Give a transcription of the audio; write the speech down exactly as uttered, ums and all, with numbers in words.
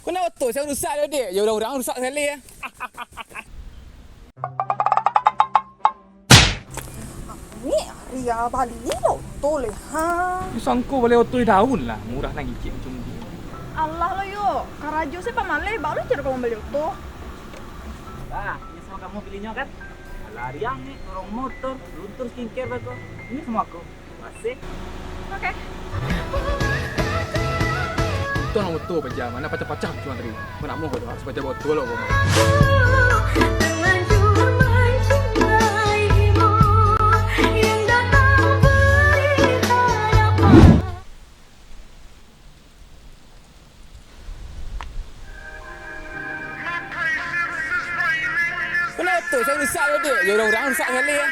Kau nak oto, saya rusak dah, Dek. Ya, orang-orang rusak sekali, ya. Ni hari ya, bali ni lah oto leh, ha. Disangko bali oto di daun lah, murah nan gigik macam ni. Alah lo yo, karajo saya pamaleh, baru cari kawan bali oto. Lah, ini semua kamu belinya kan? Alah, Riang ni, dorong motor, luntur skincare bako. Ini semua aku. Masih. Oke. Untuang lah moto paja, mana pacah-pacah cuma tadi. Mana mau kau harus baca botol lo kau. Kau nak oto, saya rusak lo, Dek. Ya, orang-orang rusak sekali, ya.